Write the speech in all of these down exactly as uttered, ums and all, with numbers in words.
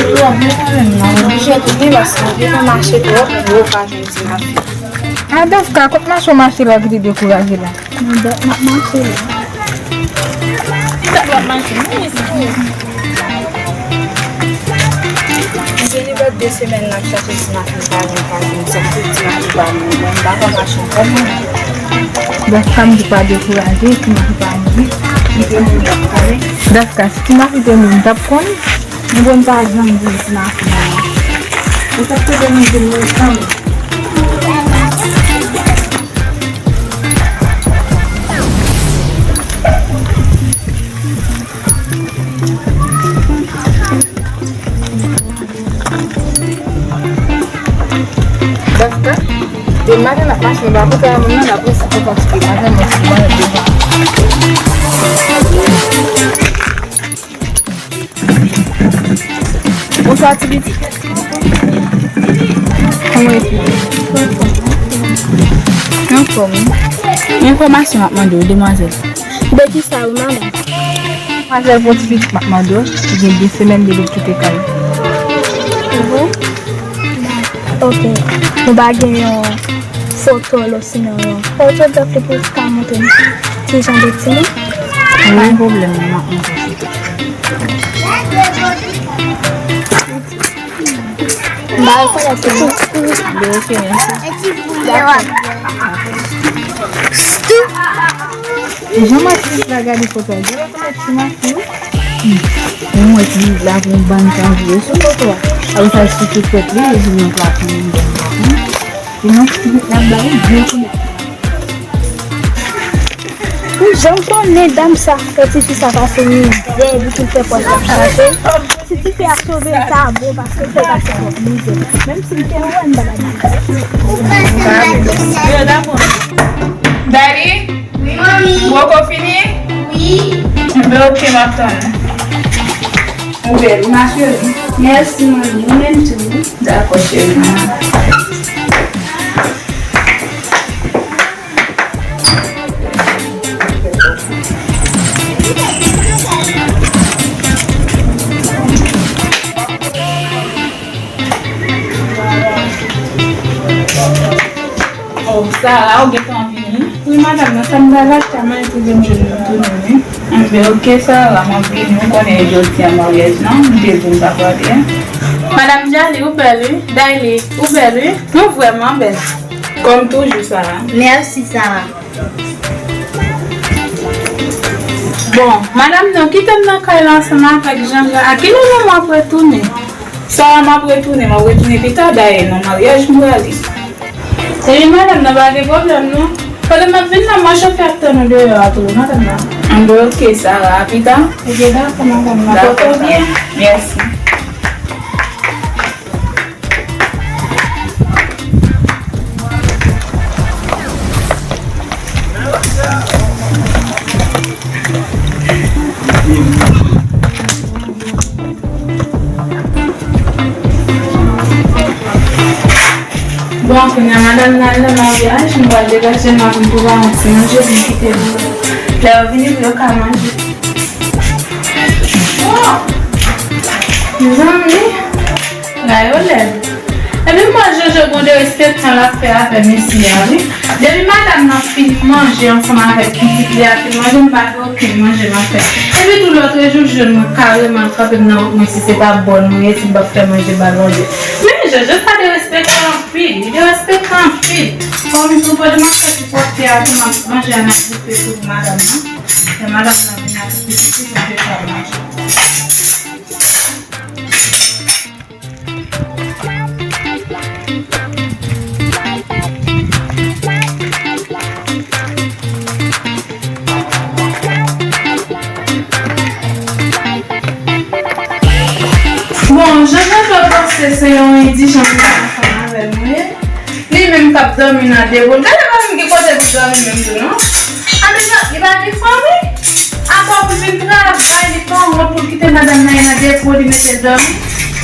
Twòp, mwen kanmenm, mwen oblije tounen paske m te nan mache twòp, mwen pa jwenn ti mache. A, Dafka, kot mache w mache la ki te dekouraje la? Nan dòt m ap mache la. Ki dòt w ap mache? Mwen mezon. M gen de semèn n ap chache ti mache, m pa jwenn, pa jwenn, sa fè ti mache pa mouri, m pa ka mache ankò mwen. Dafka, m di pa dekouraje, ti mache pa mouri. Li te mouri, m t ap konnen. Dafka, si ti mache te mouri, m t ap konnen. Mwen bon pa janm di m ti mache mouri. Ou t ap tonbe nan vin mwen kanmenm. Dafka, depi maten n ap mache, nou pa koute a moun nan, n ap resi pou kontinye maten, mwen si mwen devan. Bonswa, ti pitit. Kòman w ye? Anfòm, wi. Yon enfòmasyon m ap mande w, demwazèl. De ki sa, wi, madanm? Demwazèl, pou ti pitit m ap mande w, li gen de semèn depi l kite kay. Mhm. Ok. Nou pa gen yon foto l, osinon yon fotograf li pou ka montre m ki jan de timoun? Pa gen pwoblèm, non, m ap montre w foto. M pa rekonèt timoun. Bon, ok, mèsi. Dakò. Jan Matis la gade foto a, jan l rekonèt ti Matis, wi. Mwen wè ti la pou yon bann kanje sou foto a. Apre sa, l sou tout tèt li, li vin yon plafon, yon bann plafon. Epi non, ti pitit la bay byen koulè. Ou janm konnen dam sa fè tifi sa pase mizè, epi pou l fè pòz l ap chache. Si tifi a sove l, sa bon, paske l fè pase twòp mizè. Menm si m te wè, m pa t ap di. Daddy? Wi, manmi. Ou poko fini? Wi. Enben, ok, m ap tann ou. Ou bèl, wi, ma chérie. Mèsi, manmi. Ou menm tou. Dakò, cheri. Oh, Sara, ou gentan vini? Wi, madanm, nan sa m t al achte a manje, m jwenn nou tounen, wi. Enben, ok, Sara, m ap vini, ou konnen jodi a maryaj lan, m te di m pa prale. Madanm Jali, ou bèl, wi. Dayli, ou bèl, wi. Nou vrèman bèl. Kòm toujou, Sara. Mèsi, Sara. Bon, madanm nan kite m nan kay la ansanm avèk Jean-Jean. A ki moman m ap retounen? Sara, m ap retounen, m ap retounen pita, dayè nan maryaj m prale. Epi madanm nan pa gen pwoblèm non. Pandan m ap vin la, m wè chofè ap tann ou deyò a tou, madanm nan. Anben, ok, Sara, a pita. Ebyen, dakò, madanm nan. Dakò, pòte w byen. Mèsi. Bon, kounye a madanm nan al nan maryaj, nou pral degaje nou pou n pran yon ti manje pou n kite l. Lè yo vini pou yo ka manje. Oh! Mezanmi, la yo lèd. Epi m wè Jojo gon derespektan l ap fè avè mesye a, wi. Depi madanm nan fin manje ansanm avèk pitit li a, fin manje, m pa gen okenn manje m ap fè. Epi tou lòtrejou, jwenn mwen kareman l kanpe m nan wout mwen, si se pa bòn mwen ye, si m p ap fè manje ba l manje. Men Jojo sa derespektan anpil, li derespektan anpil. Kòm tou pandan m ap fè ti pwòpte a, tou m ap manje a nan dife tou pou madanm nan. Lè madanm nan vin ak pitit li, pou l te fè manje. Bon, jan Jojo panse se yon endijans ansanm avè l mwen ye. Li menm k ap dòmi nan depo l. Gade pa menm gen kote pou dòmi menm tou non. A, li pa, li pa gen fanmi. Apa pou l vin travay, li pa wont pou l kite madanm nan nan depo, li mete l dòmi.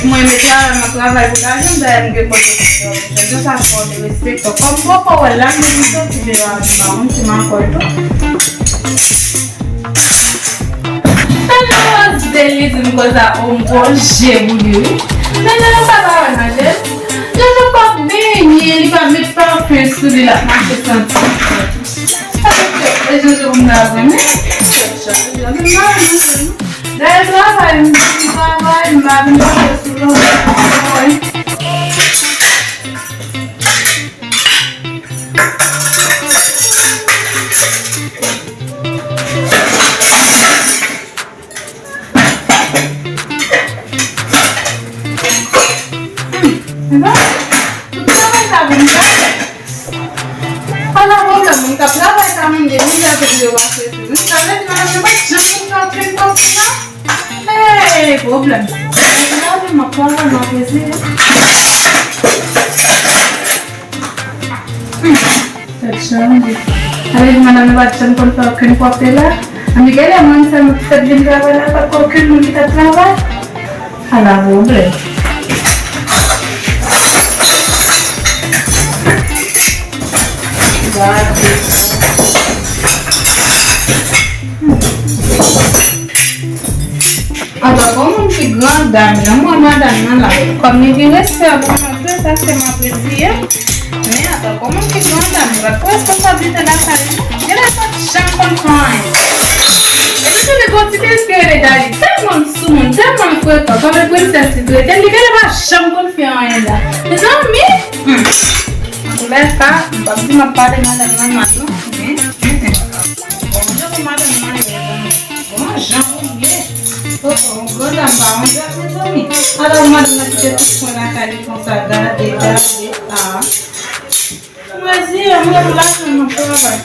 Mwen mete a, m ap travay pou lajan m, dayè m gen kote pou m dòmi. Jojo sa twò derespektan. Kòm m poko wè l la, m di m soti deyò a, m pa konn si m ankò l tou. Hello, Rose Li di m konsa, o, m gon je pou li, wi. Men lè yon papa wè nan je l, Jojo p ap benyen, li pa met pafen sou li, l ap mache santi. Sa fè ke, e Jojo m ta renmen. Dayè travay, m di travay, m pa vin mache sou lòt. Bon, tout travay sa vin fè. Pa gen pwoblèm, moun k ap travay ka manje, moun k ap yo mache tou. Wi, sa vle di madanm nan pa t janm vin fè okenn kòb konsa. Hey, pwoblèm. Gade, m ap travay, m ap eseye. Hmm. Tèt chanje. Ale di madanm nan pa t janm konn fè okenn pwòpte la. Ann gade mwen sèlman ki fèk vin travay la, pa t gen okenn moun ki t ap travay. Ala pwoblèm. Gade. Antanke yon moun ki gran dam, nan mwen madanm nan la, kòm li gen respè pou mwen tou, sa se m apresye. Men antanke yon moun ki gran dam, li pa t pran responsablite lakay li. Genlè l pa t janm konn fè anyen. Epi tou li gon ti mesye ki rele Dali, tèlman l soumoun, tèlman l frekan, kòm yon prensès li trete l, li genlè pa janm konn fè anyen la. Mezanmi, hmm. Antoulèka, m p ap di m ap pale madanm nan mal non. Men, hmm, hmm. Bon, jan pou madanm nan ye, mezanmi. Bon, jan pou l ye. Oh, oh, yon gran dam pa yon jwèt, mezanmi. Alò, madanm nan kite tout pwen lakay li konsa, gade, gade, ah. Mwen di, mwen pou lajan nan travay.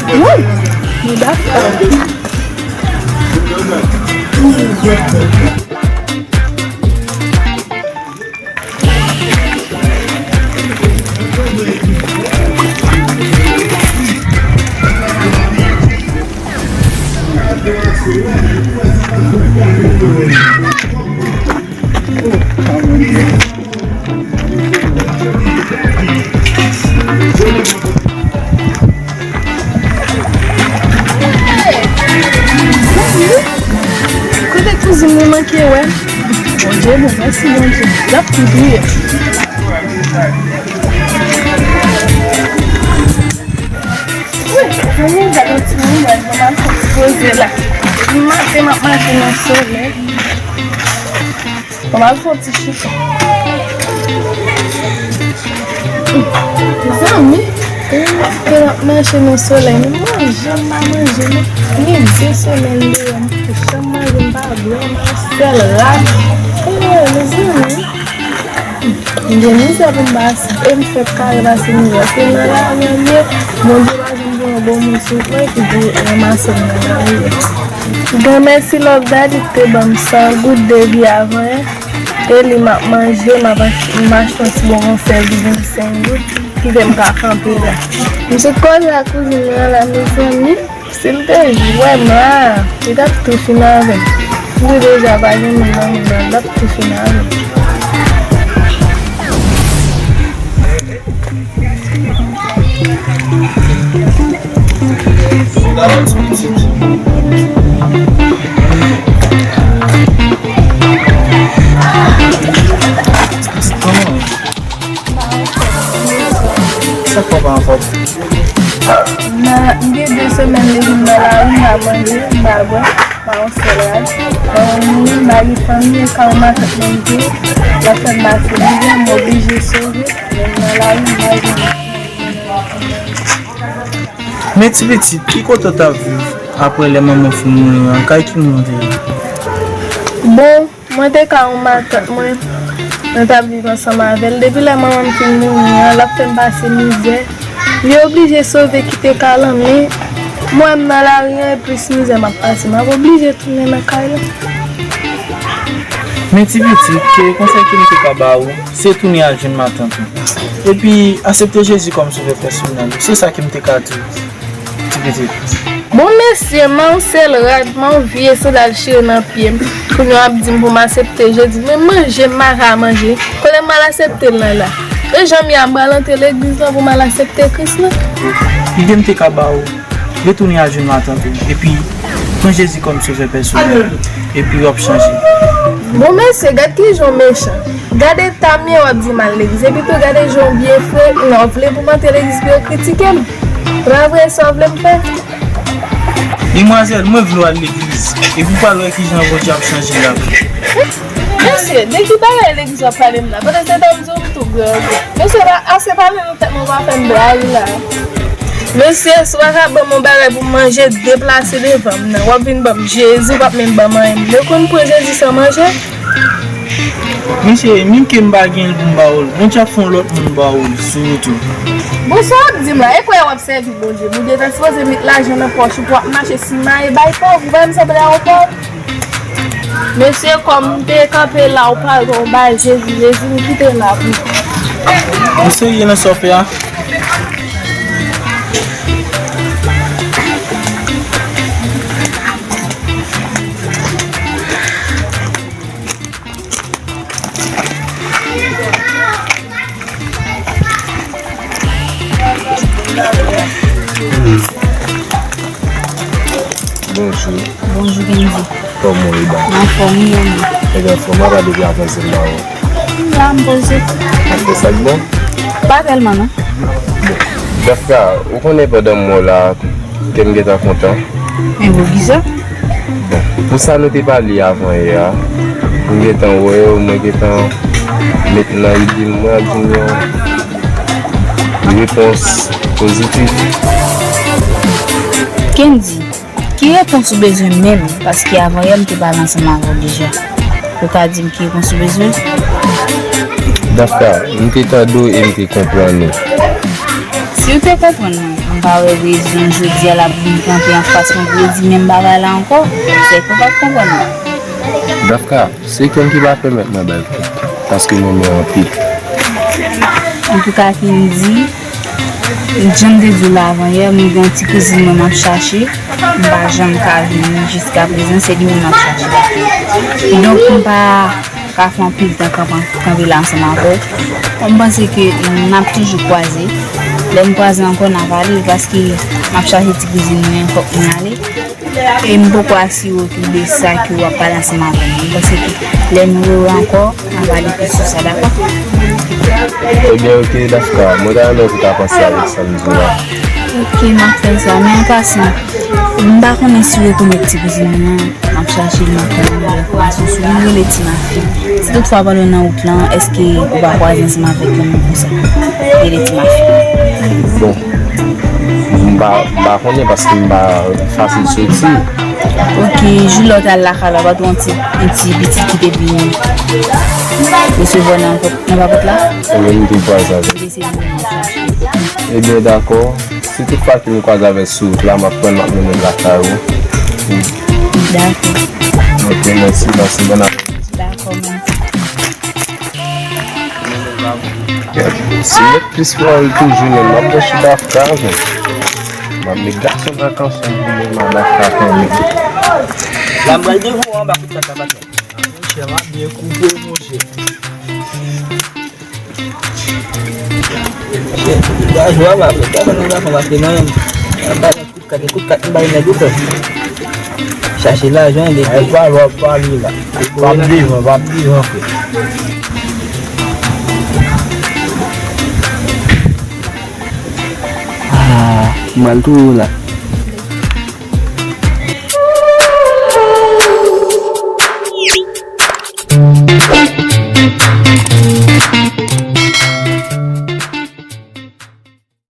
Woy! Nou dakò. Kote kouzin mwen manke wè? Bondye bon, mèsi Bondye. L ap tou touye. Wi, zanmi, gade yon ti moun, mwen, mwen al fè ti poze la. Depi maten, m ap mache nan solèy. Mwen al fè yon ti chita. Zanmi, mwen ap mache nan solèy, men manje m pa manje, non. Ni de semèn deyò, m pa janm manje, m pa bwè, m pa sèl rad. E, mezanmi. M gen mizè pou m pase, e m fèk kare pase mizè. Se nan lari an m ye, Bondye pa janm voye yon bon moun sou mwen ki pou ranmase m nan lari an. Granmèsi Love Daddy ki te ban m san goud depi avan yè. E li m ap manje, m ap ach-, m achte yon ti bowonfè ki vennsenk goud, ki fè m ka kanpe la. M sot koze ak kouzin mwen an la, mezanmi. Si l te jwenn m la, li t ap tou fin avè m. M di deja pa gen moun nan men l, l ap tou fin avè m. Sa k fè w pa anfòm? Nan, m gen de semèn depi m nan lari, m pa manje, m pa bwè, m pa yon sèl rad. Mwen menm, m pa gen fanmi, e kay yon matant mwen m te ye, l ap fè m pase mizè, m oblije sove, men m nan lari, m pa jwenn. Men ti pitit, ki kote w t ap viv apre lè manman w fin mouri an? Kay ki moun w te ye? Bon, mwen te ka yon matant mwen, mwen t ap viv ansanm avè l. Depi lè manman m fin mouri an, l ap fè m pase mizè. Li oblije sove kite kay lan, men m wè m nan lari an, e plis mizè m ap pase. M ap oblije tounen nan kay lan. Men ti pitit, ke konsèy ke m te ka ba ou, se tounen al jwenn matant ou. Epi, aksepte Jezi kòm sovè pèsonèl ou. Se sa ke m te ka di w, ti pitit. Bon, mesye, m a yon sèl rad, m a yon vye sandal chire nan pye m. Kounye a w ap di m pou m aksepte Jezi. Men manje m pa ka manje. Kote m al aksepte l nan la? E jan m ye a, m pral antre legliz lan pou m al aksepte Kris lan? Lide m te ka ba ou, retounen al jwenn matant ou, epi pran Jezi kòm sovè pèsonèl ou, epi w ap chanje. Bon, mesye, gad kijan w mechan. Gad eta m ye, w ap di m al legliz. Epi tou, gade jan w byen fre, non, w vle pou m antre legliz pou yo kritike m. Se pa vre, sa w vle m fè? Demwazèl, mwen vle w al legliz, epi w pral wè kijan Bondye ap chanje lavi w. Mesye, de ki bagay legliz w ap pale m la? Pandan se tan m di w m tou grangou. Mesye, pa, ase pale nan tèt mwen, pa fè m blag la. Mesye, si w pa ka ban m yon bagay pou m manje, deplase devan m nan. W ap vin ban m Jezi, w p ap menm ban m anyen. M konn pran Jezi san manje. Mesye, menm ke m pa gen l pou m ba ou l, Bondye ap fè yon lòt moun ba ou l sou wout ou. Bon, sa w ap di m la? E kwè w ap sèvi Bondye? Bondye ta sipoze met lajan nan pòch ou pou w ap mache simaye bay pòv, ou pa wè m sanble a yon pòv? Mesye, kòm m te kanpe la, ou pral wè w bay Jezi, Jezi, m kite la pou ou. Ou serye nan sa w fè a? Bonjou. Bonjou, Kendy. Kòman w ye, ba? Anfòm, wi, e ou menm? Mwen anfòm, apa depi avanse m ba ou. M la, m poze. Apre sa k bon? Pa tèlman, non. Bon. Dafka, ou konnen pandan m wè w la, kè m gentan kontan. Men poukisa? Bon, pou sa nou te pale avan yè a, m gentan wè w, mwen gentan met nan ide m, mwen ap di m yon repons pozitif. Kendy, ki repons ou bezwen menm? Paske avan yè m te pale ansanm avè w deja. Ou ka di m ki repons ou bezwen? Dafka, m te tande w e m te konprann ou. Si w te konprann mwen, m pa wè rezon jodi a l ap vin kanpe anfas mwen pou di menm bagay la ankò. Se ke w pa t konprann mwen. Dafka, se kè m ki pa pèmèt mwen bay kè, paske m renmen w anpil. Antouka, Kendy, jan m te di w la avan yè, mwen gen yon ti kouzin mwen m ap chache. M pa janm ka jwenn li jiska prezan, se li menm m ap chache. Kidonk, m pa ka fè anpil tan kanpe, kanpe la ansanm avè w. M panse ke n ap toujou kwaze. Lè n kwaze ankò, n a pale, paske m ap chache ti kouzin mwen, fòk mwen ale. E m poko asire w tou de sa ke w ap pale ansanm avè m. M panse ke lè n rewè ankò, n a pale plis sou sa, dakò? Ebyen, oke, Dafka, mwen ta renmen w te ka panse avèk sa m di w la. Oke, m ap fè sa. Men an pasan, m pa konnen si w rekonèt ti kouzin mwen an. M ap chache l nan fon nan enfòmasyon sou li, rele Ti Mafi. Si toutfwa pandan w nan wout lan, èske ou pa kwaze ansanm avèk yon moun konsa? Rele Ti Mafi. Bon, m pa, m pa konnen paske m pa fasil soti. Oke, jou lè w t al lakay la, pa t yon ti, yon ti pitit ki te vin resevwa w nan pòt, nan papòt la? Mwen menm m te kwaze avè l. Ebyen, dakò. Si tout fwa ke m kwaze avè l sou wout la, m ap pran l, m ap mennen l lakay ou. Dakò. Ok, mèsi, pase bòn apremidi. Dakò, mèsi. Si m met plis pawòl toujou, men m ap bwè sou Dafka, men. M ap met gason nan kanson pou mwen, m a Dafka kanmenm. La, m pral devan w anba kout kat la, patnè. Monchè, m ap byen koupe w, monchè. Gaz la, la, fè gaz nan zafè, paske mwen menm, m ap bay kout kat, kout kat m bay nèg ou fè. Chache lajan, depi. Ay, pa, pa, pa li la. Pa m devan, pa m devan, frè. Ah, m al touye w la.